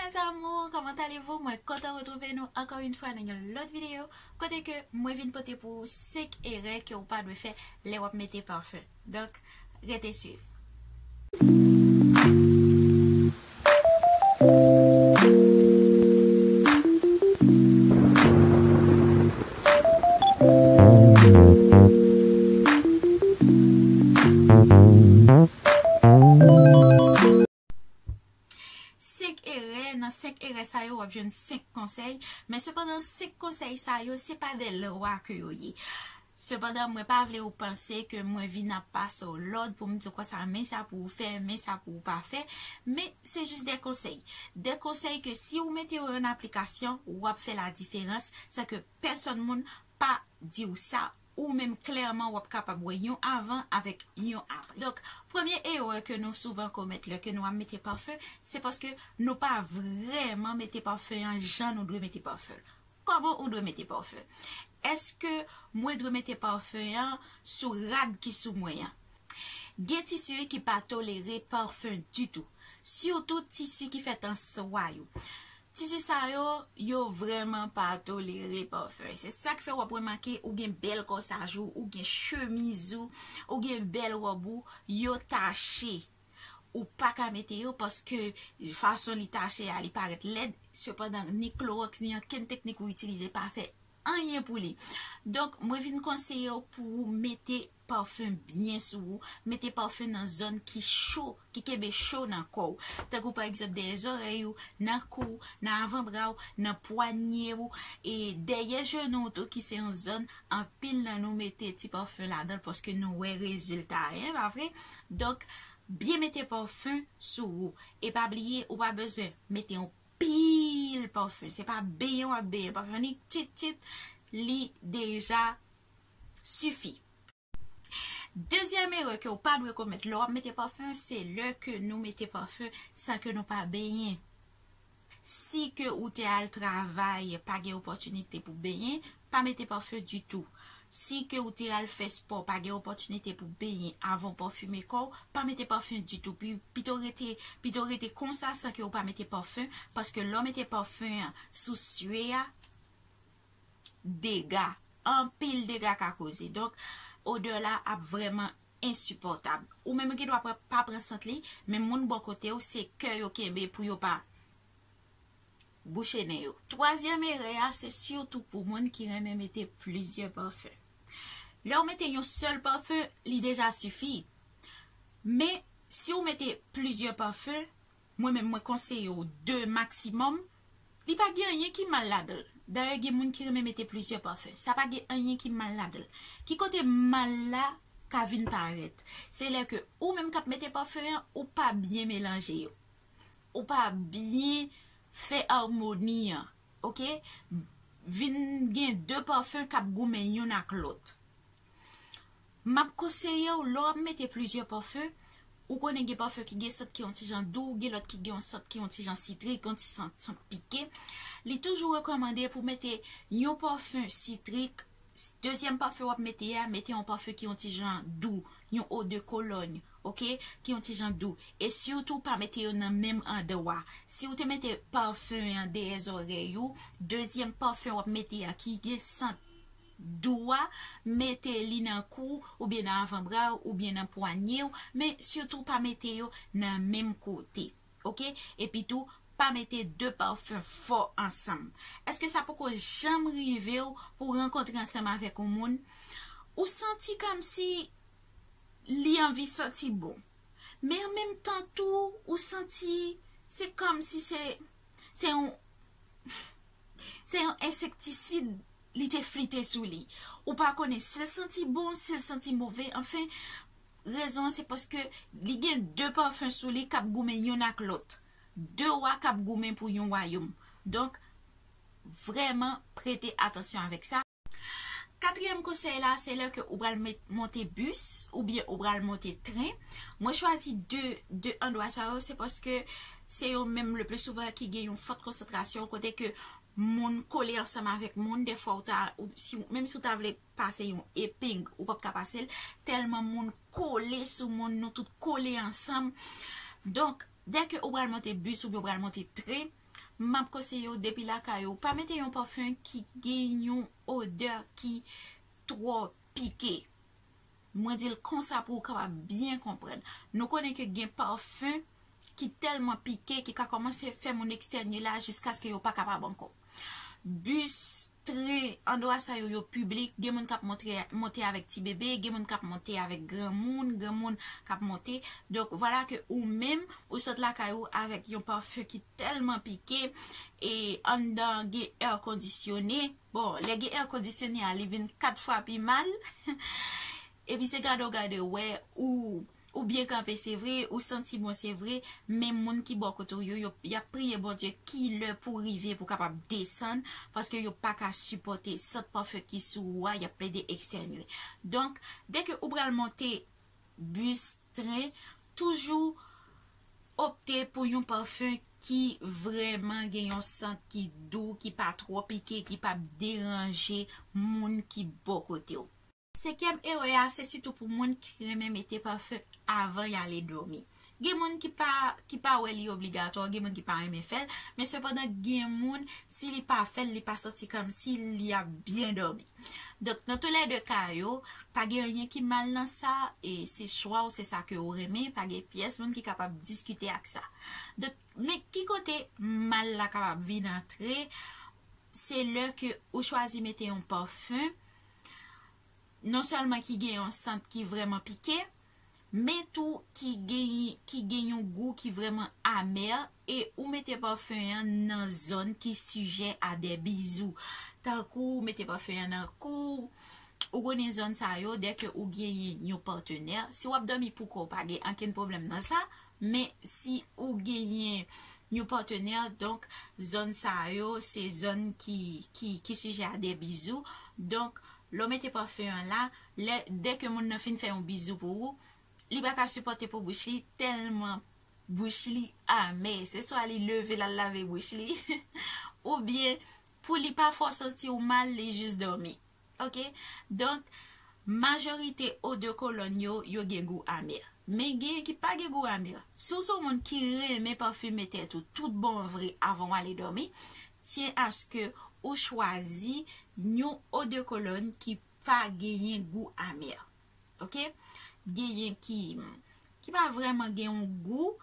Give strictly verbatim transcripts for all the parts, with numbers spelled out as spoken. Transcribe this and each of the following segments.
Mes amours, comment allez-vous? Mwen kontan retwouve nou ankò yon fwa nan yon lòt videyo kote ke mwen vin pote pou ou senk erè ke ou pa dwe fè lè w ap mete pafen. Donk, rete swiv. Senk erè, nan senk erè sa yo, w ap jwenn senk konsèy. Men sepandan, senk konsèy sa yo, se pa de lwa ke yo ye. Sepandan, mwen pa vle ou panse ke mwen vin ap pase w lòd pou m di w konsa, men sa pou w fè, men sa pou w pa fè. Men se jis de konsèy. De konsèy ke si w mete yo an aplikasyon, w ap fè ladiferans, san ke pèsonn moun pa di w sa, ou menm klèman w ap kapab wè yon avan avèk yon apre. Donk, premye erè ke nou souvan komèt lè ke nou ap mete pafen, se paske nou pa vrèman mete pafen an jan nou dwe mete pafen. Kòman ou dwe mete pafen? Èske mwen dwe mete pafen an sou rad ki sou mwen an? Gen tisi ki pa tolere pafen ditou, sitou tisi ki fèt an swa yo. Tisi sa yo, yo vrèman pa tolere pafen. Se sa k fè w ap remake ou gen bèl kòsaj ou, ou gen chemiz ou, ou gen bèl wòb ou, yo tache. Ou pa ka mete yo paske fason li tache a, li parèt lèd. Sepandan, ni klowòks, ni ankenn teknik ou itilize pa fè anyen pou li. Donk, mwen vin konseye w pou ou mete pafen byen sou ou, mete pafen nan zòn ki cho, ki kenbe cho nan kò w. Tankou pa egzanp dèyè zòrèy ou, nan kou w, nan avanbra w, nan pwanye w, e dèyè jenou w tou ki se yon zòn anpil nan nou mete ti pafen ladan l paske nou wè rezilta a, en, pa vre? Donk, byen mete pafen sou ou. E pa bliye, ou pa bezwen mete yon pil pafen. Se pa benyen w ap benyen pafen, ni tit tit, li deja sifi. Dezyèm erè ke w pa dwe komèt lè w ap mete pafen, se lè ke nou mete pafen san ke nou pa benyen. Si ke ou te al travay, pa gen opòtinite pou benyen, pa mete pafen ditou. Si ke ou te al fè spò, pa gen opòtinite pou benyen avan w pafime kò w, pa mete pafen ditou. Pi-, pito rete, pito rete konsa san ke w pa mete pafen, paske lè w mete pafen an sou sye a, dega, anpil dega ka koze. Donk, odè la ap vrèman ensipòtab. Ou menm gen dwa pa, pa pran sant li, men moun bò kote w, se kè yo kenbe pou yo pa bouche nen yo. Twazyèm erè a, se sitou pou moun ki renmen mete plizyè pafen. Lè w mete yon sèl pafen, li deja sifi. Men, si w mete plizyè pafen, mwen menm, mwen konseye w de maksimòm, li pa gen anyen ki mal ladan l. Dayè, gen moun ki renmen mete plizyè pafen. Sa pa gen anyen ki mal ladan l. Ki kote mal la ka vin parèt? Se lè ke ou menm k ap mete pafen an, ou pa byen melanje yo. Ou pa byen fè amoni an, oke? Vin gen de pafen k ap goumen youn ak lòt. M ap konseye w, lè w ap mete plizyè pafen, ou konnen gen pafen ki gen sant ki yon ti jan dou, gen lòt ki gen yon sant ki yon ti jan sitrik, yon ti sant, sant pike. Li toujou rekòmande pou mete yon pafen sitrik, dezyèm pafen w ap mete a, mete yon pafen ki yon ti jan dou, yon eau de cologne, oke, ki yon ti jan dou. E sitou pa mete yo nan menm andwa. Si w te mete pafen an dèyè zòrèy ou, dezyèm pafen w ap mete a ki gen sant dou a, mete li nan kou w, oubyen nan avanbra w, oubyen nan pwanye w, men sitou pa mete yo nan menm kote. Oke? Epi tou, pa mete de pafen fò ansanm. Èske sa poko janm rive w pou w rankontre ansanm avèk yon moun? Ou santi kòmsi li anvi santi bon. Men an menm tan tou, ou santi se kòmsi se, se yon, se yon ensektisid li te flite sou li. Ou pa konnen si l santi bon, si l santi move. Anfen, rezon an se paske li gen de pafen sou li k ap goumen youn ak lòt. De wa k ap goumen pou yon wayòm. Donk, vrèman prete atansyon avèk sa. Katriyèm konsèy la, se lè ke ou pral met-, monte bis oubyen ou pral monte tren. Mwen chwazi de, de andwa sa yo, se paske se yo menm le pli souvan ki gen yon fòt konsantrasyon, kote ke moun kole ansanm avèk moun. Dèfwa, ou ta, ou, si, menm si w ta vle pase yon epeng, ou p ap ka pase l, tèlman moun kole sou moun, nou tout kole ansanm. Donk, dèke ou pral monte bis oubyen ou pral monte tren, M ap konseye w depi lakay ou, pa mete yon pafen ki gen yon odè ki twò pike. Mwen di l konsa pou w kapab byen konprann. Nou konnen ke gen pafen ki tèlman pike ki ka kòmanse fè moun ekstènye la jiskaske yo pa kapab ankò. Bis, tren, andwa sa yo, yo piblik, gen moun k ap montre, monte avèk ti bebe, gen moun k ap monte avèk granmoun, granmoun k ap monte. Donk, vwala ke ou menm, ou sot lakay ou avèk yon pafen ki tèlman pike, e anndan gen èkondisyone. Bon, lè gen èkondisyone a, li vin kat fwa pi mal. Epi se gade w gade w wè ou, ou byen kanpe, se vre, ou santi bon, se vre, men moun ki bò kote w yo, yo, y ap priye Bondye ki lè pou rive pou kapab desann, paske yo pa ka sipòte sant pafen ki sou ou a, y ap plede ekstènye. Donk, dèke ou pral monte bis, tren, toujou opte pou yon pafen ki vrèman gen yon sant ki dou, ki pa twò pike, ki p ap deranje moun ki bò kote w. Senkyèm erè a, se sitou pou moun ki renmen mete pafen avan y ale dòmi. Gen moun ki pa, ki pa wè li obligatwa, gen moun ki pa renmen fè l, men sepandan gen moun, si li pa fè l, li pa santi kòmsi li ap byen dòmi. Donk, nan toulède ka yo, pa gen anyen ki mal nan sa, e se chwa w, se sa ke w renmen, pa gen pyès moun ki kapab diskite ak sa. Donk, men ki kote mal la kapab vin antre, se lè ke ou chwazi mete yon pafen, non sèlman ki gen yon sant ki vrèman pike, men tou ki gen, ki gen yon gou ki vrèman amè, e ou mete pafen an nan zòn ki sijè a dè bizou. Tankou ou mete pafen an nan kou, ou konnen zòn sa yo, dèke ou genyen yon patnè, si w ap dòmi pou kò w, pa gen ankenn pwoblèm nan sa, men si ou genyen yon patnè, donk zòn sa yo, se zòn ki, ki, ki sijè a dè bizou. Donk, lè w mete pafen an la, lè, dèke moun nan fin fè yon bizou pou ou, li pa ka sipòte pou bouch li, tèlman bouch li amè. Se swa li leve l al lave bouch li, oubyen pou li pa fè w santi w mal, li jis dòmi. Oke? Donk, majorite odè kolòn yo, yo gen gou amè. Men genyen ki pa gen gou amè. Si w se yon moun ki renmen pafime tèt ou tout bon vre avan w ale dòmi, tyen aske ou chwazi yon odè kolòn ki pa genyen gou amè. Oke? Genyen ki, ki pa vrèman gen yon gou,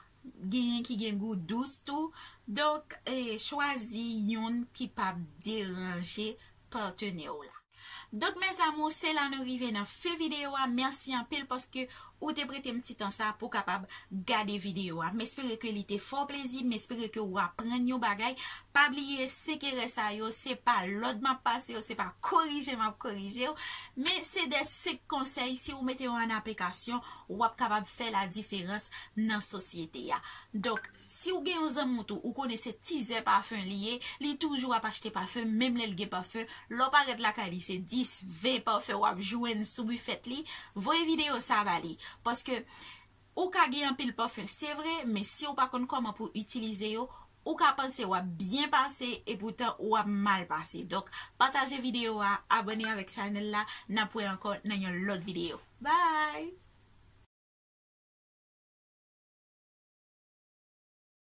genyen ki gen gou dous tou. Donk, e, chwazi yonn ki p ap deranje patnè w la. Donk, mes amours, se la nou rive nan fen videyo a. Mèsi anpil paske ou te prete m ti tan sa pou kapab gade videyo a. M espere ke li te fè w plezi, m espere ke w aprann yon bagay. Pa bliye, senk erè sa yo, se pa lòd m ap pase w, se pa korije m ap korije w, men se de senk konsèy, si w mete yo an aplikasyon, w ap kapab fè ladiferans nan sosyete a. Donk, si w gen yon zanmi w tou, ou konnen se tizè pafen li ye, li toujou ap achte pafen, menm lè l gen pafen, lè w parèt lakay li, se dis, ven pafen w ap jwenn sou bifèt li, voye videyo sa ba li. Paske ou ka gen anpil pafen, se vre, men si w pa konn kòman pou itilize yo, ou ka panse w ap byen pase, epoutan w ap mal pase. Donk, pataje videyo a, abòne avèk chanèl la, n ap wè ankò nan yon lòt videyo. Bye!